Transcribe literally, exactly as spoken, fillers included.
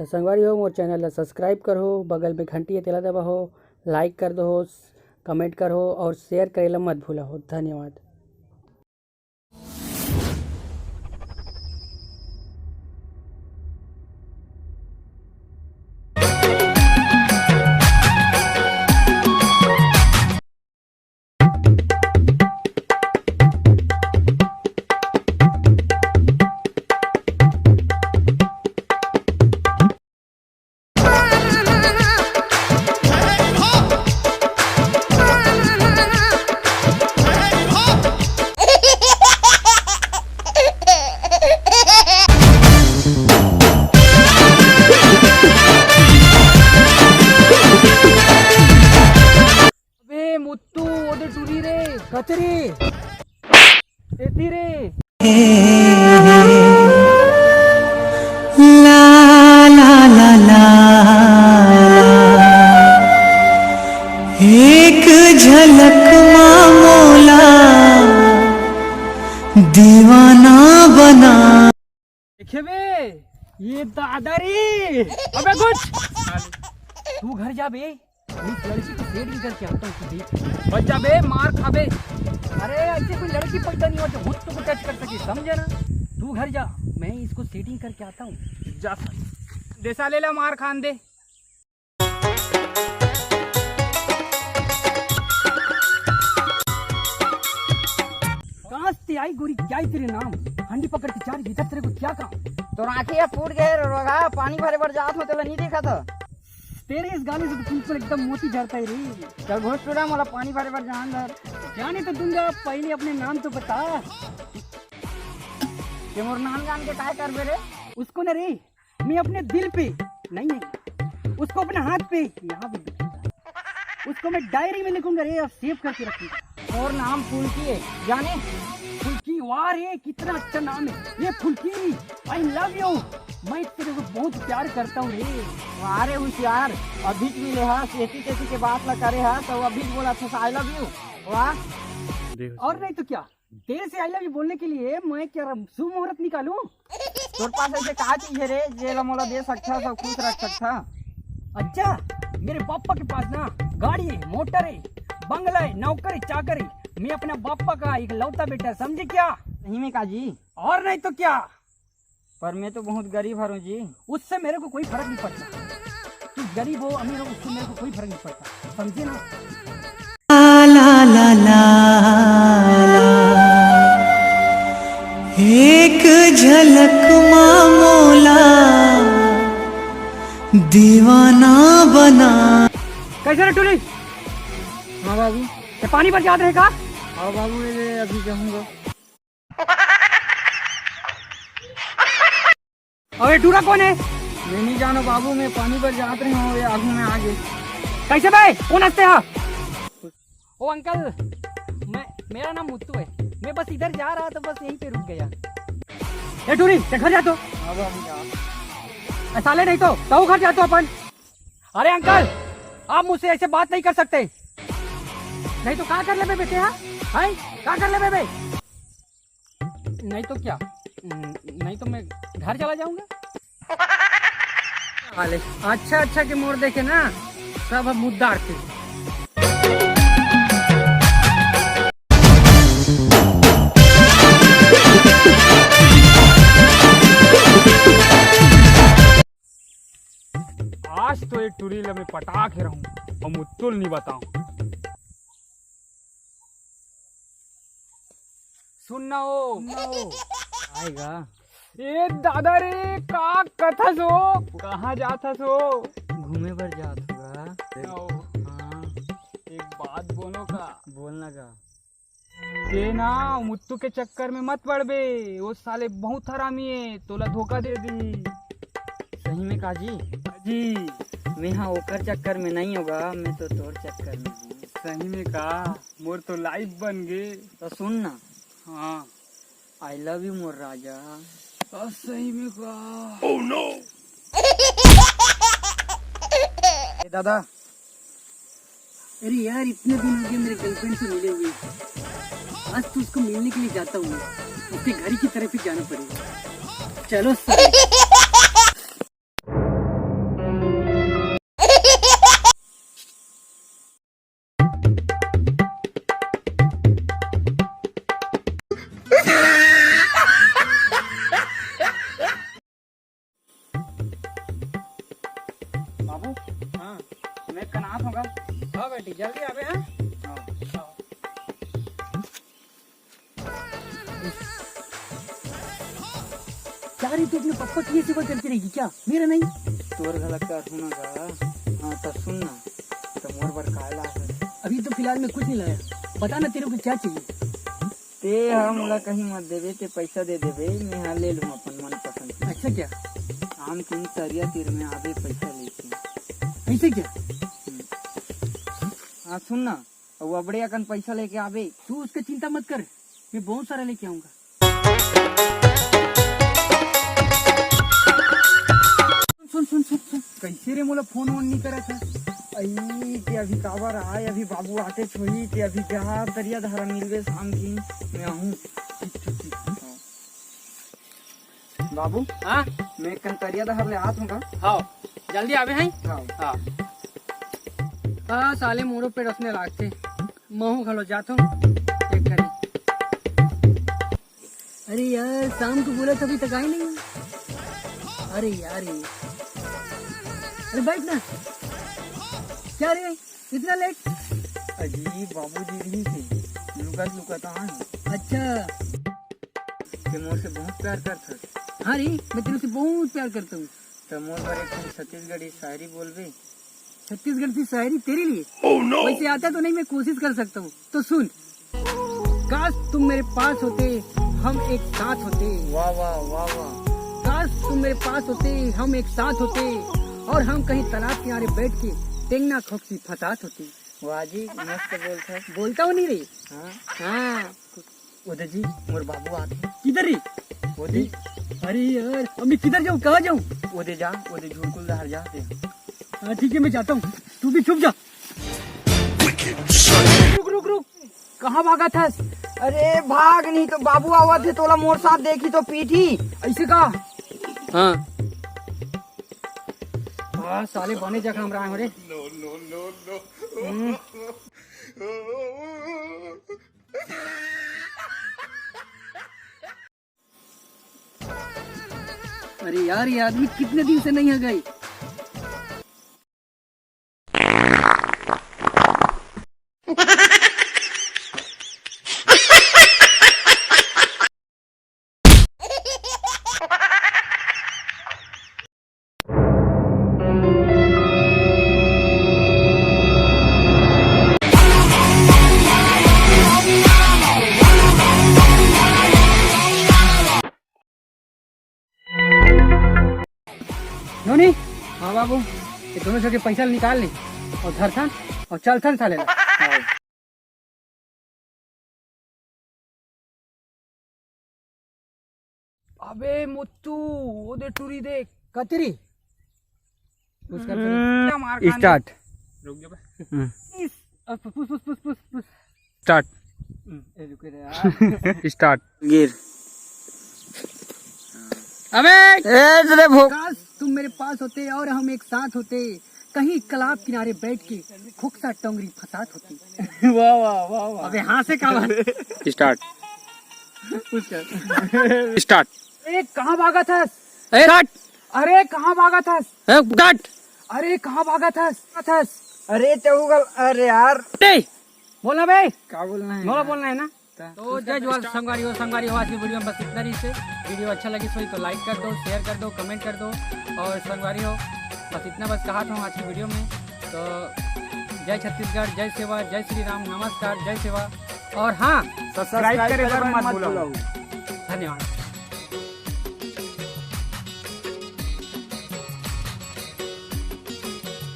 त संगवारी हो, मोर चैनल ला सब्सक्राइब करहो, बगल में घंटी हे तेला दबाहो, लाइक कर दो, कमेंट करहो और शेयर करे ला मत भूलहो। धन्यवाद। अबे मुत्तू, ओदे टूरी रे, कचरी, एती रे। ला, ला, ला, ला, ला। एक झलक मा मोला दीवाना बना। देखे बे, ये दादा रे। अबे कुछ। तू घर जा बे, मैं इस लड़की को सेटिंग करके आता हूँ, तू देख। बच जा बे, मार खा बे। अरे ऐसे कोई लड़की पैदा नहीं हुआ जो हुस्न को टच कर सके, समझे ना? तू घर जा, मैं इसको सेटिंग करके आता हूँ। जा साले। दे साले ला मार खान दे। कहाँ से आई गोरी, क्या है तेरे नाम? हंडी पकड़ के जा रही, भीतर तेरे को क्या काम? तोर आँखी ह फूट गए रे रोगहा, पानी भरे बर जात हो तेला नहीं देखा था। तेरे इस गाने से तो बिल्कुल एकदम मोती झरता है रे। चल घुस टूरा, मोला पानी भरे बर जान दे। जाने तो दूंगा, पहले अपने नाम तो बता। ये मोर नाम जान के काय करबे रे? उसको ना रे, मैं अपने दिल पे, नहीं, नहीं, उसको अपने हाथ पे, यहाँ पे लिखूंगा। उसको मैं डायरी में लिखूंगा रे, और सेव करके रखूंगा। और नाम फुल्की है, जाने? फुल्की, वाह रे, कितना अच्छा नाम है ये फुल्की। I love you। मैं तेरे को बहुत प्यार करता हूँ रे। वाह रे होशियार, अभी मिले हा, सेती तेती के बात ला करे हा, तो अभी बोला था I love you। वाह। और नहीं तो क्या, तेरे से आई लव यू बोलने के लिए मैं क्या शुभ मुहूर्त निकालूं? तोर पास ऐसे का चीज है रे, जेला मोला दे सकथा, सब खुश रख सकथा? अच्छा, मेरे पापा के पास ना गाड़ी है, मोटर है, बंगला है, नौकरी चाकरी। मैं अपना पापा का इकलौता बेटा, समझे क्या? सही में का जी? और नहीं तो क्या। पर मैं तो बहुत गरीब हूँ जी। उससे मेरे को कोई फर्क नहीं पड़ता। तू गरीब हो, अमीर हो, उससे मेरे को कोई फर्क नहीं पड़ता, समझे ना? ला, ला, ला, ला, ला। एक झलक मा मोला दीवाना बना। कैसे रे टूरी? हाँ बाबू। ये पानी भर के आते रहे का? हाँ बाबू, ये अभी जाऊंगा। अबे टूरा कौन है? मैं नहीं जानो बाबू, मैं पानी भर जात रहे हूँ, ये आगू में आ गए। कैसे बे? कौन हंसते हैं? ओ अंकल, मैं, मेरा नाम मुत्तू है। मैं बस इधर जा रहा था, बस यहीं पे रुक गया। ए टूरी, ते घर जा तो। हाँ बाबू, जा। ए साले, नहीं तो ताऊ घर जा तो अपन। अरे अंकल, आप मुझसे ऐसे बात नहीं कर सकते। नहीं तो का कर लेबे बेटे, हाँ? हैं? का कर लेबे बे? नहीं तो क्या? नहीं तो मैं घर चला जाऊंगा। साले, अच्छा अच्छा के मोर देखे ना, सब अब मुद्दा आते। आज तो ये टूरी ल मैं पटा के रहूं, अउ मुत्तू ल नहीं बताऊं। सुन ना ओ। आएगा। ए दादा रे, का कथस हो? कहाँ जाथस हो? घूमे बर जात हूँ गा। ओ। हाँ। एक बात बोलो का? बोलना गा। ते ना मुत्तू के चक्कर में मत पड़बे, वो साले बहुत हरामी है, तोला धोखा दे दी। सही में का जी? जी। मैं हाँ ओकर चक्कर में नहीं होगा, मैं तो तोर चक्कर में हूँ। सही में का? मोर तो लाइफ बन गे। तो सुन ना। हाँ। I love you मोर राजा। आ, सही में का? Oh no! ए दादा, अरे यार, इतने दिन हो गए मेरे गर्लफ्रेंड से मिले हुए। आज तो उसको मिलने के लिए जाता हूँ, उसके घर ही की तरफ ही जाना पड़ेगा। चलो साले। बाबू, हाँ। मैं कन आत हों गा। हाँ बेटी, जल्दी आबे, हाँ? हाँ। हाँ। क्या रे, तू अपने पप्पा की ये सेवा करती रहेगी क्या, मेरा नहीं? तोर घला करहूँ ना गा। हाँ, त सुन ना, त मोर बर काय लाए हस? अभी तो फिलहाल मैं कुछ नहीं लाया, बता ना, तेरे को क्या चाहिए? ते हा मोला कहीं मत देबे, ते पैसा दे देबे, मैं हा ले लूँ अपन मन पसंद के। अच्छा क्या? आम के तरिया तीर में आबे पैसा लेके। ऐसे क्या? हम्म। हाँ, सुन ना, अउ अबड़े अकन पैसा लेके आबे। तू उसका चिंता मत कर, मैं बहुत सारा लेके आऊंगा। सुन, सुन, सुन, सुन, कैसे रे मोला फोन वोन नहीं करत है? आई, ते अभी काबर आए, अभी बाबू आते छोही, ते अभी जा तरिया धारा मिलबे शाम की, मैं आहूँ। ठीक, ठीक, ठीक, हाँ। बाबू, हाँ? मैं कन तरिया धार ले आत हों गा। हाँ, जल्दी आबे हैं। हाँ। हाँ। आ, साले मोरो पेट असने लागथे। महूँ घलो जात हों। एक करी। अरे यार, शाम को बोला था, अभी तक आए नहीं। अरे यार, ये, अरे बैठ ना। क्या रे, इतना लेट? अजी, बाबूजी रही थे, लुकत लुकत आए। अच्छा। ते मोर से बहुत प्यार करथस। हाँ रे, मैं तेरे से बहुत प्यार करता हूँ। त मोर बर एक ठन छत्तीसगढ़ी शायरी बोलबे? छत्तीसगढ़ की शायरी तेरे लिए? Oh no! वैसे आता तो नहीं, मैं कोशिश कर सकता हूँ। तो सुन। काश तुम मेरे पास होते, हम एक साथ होते। वाह, वाह, वाह, वाह। काश तुम मेरे पास होते, हम एक साथ होते, और हम कहीं तालाब किनारे बैठ के टेंगना खोकसी फसात होते। वाह जी, मस्त बोलता है। बोलता हूँ नहीं रे। हाँ। हाँ। ओदे जी, मोर बाबू आत हे। किधर रे? ओदे। अरे यार, अब मैं किधर जाऊँ, कहाँ जाऊँ? ओदे जा, ओदे झुरकुल डहर जा, ते। हाँ, ठीक है, मैं जाता हूँ, तू भी छुप जा। रुक, रुक, रुक, कहाँ भागत हस? अरे भाग नहीं तो बाबू आवत हे, तोला मोर साथ देखी तो पीटी। ऐसे का? हाँ। हाँ, साले बने जगह हम रहे हो रे। हम्म। अरे यार, ये आदमी कितने दिन से नहीं आ गई। नोनी। हाँ बाबू। ये दोनों जगह पैसा निकाल ले और धरथन और चलथन साले ला। हाँ। अबे मुत्तू, वो दे टूरी देख। कतरी? उसका हम्म। क्या मार खाने? Start। रुक जा बे। हम्म। इस, अब पुस, पुस, पुस, पुस, पुस। Start। हम्म, ए, रुक रे यार। Start। गिर। अबे! ए, तेरे भो- काश तुम मेरे पास होते और हम एक साथ होते, कहीं तालाब किनारे बैठ के खोकसा टोंगरी फसात होती। वाह, वाह, वाह, वाह। अबे हाँ से का बात? Start। उसका। Start। ए, कहाँ भागत हस? ए, Start। अरे, कहाँ भागत हस? ए, Start। अरे, कहाँ भागत हस? हस। अरे, तेहू गल, अरे यार। ए, बोल ना बे। का बोलना है मोला यार? बोलना है ना? तो जय जोहार संगवारी हो, संगवारी हो, आज की video में बस इतना ही से। Video अच्छा लगी सो तो like कर दो, share कर दो, comment कर दो। और संगवारी हो, बस इतना बस कहा था आज की video में। तो जय छत्तीसगढ़, जय सेवा, जय श्री राम, नमस्कार, जय सेवा। और हाँ, subscribe करे बर मत भूलव। धन्यवाद।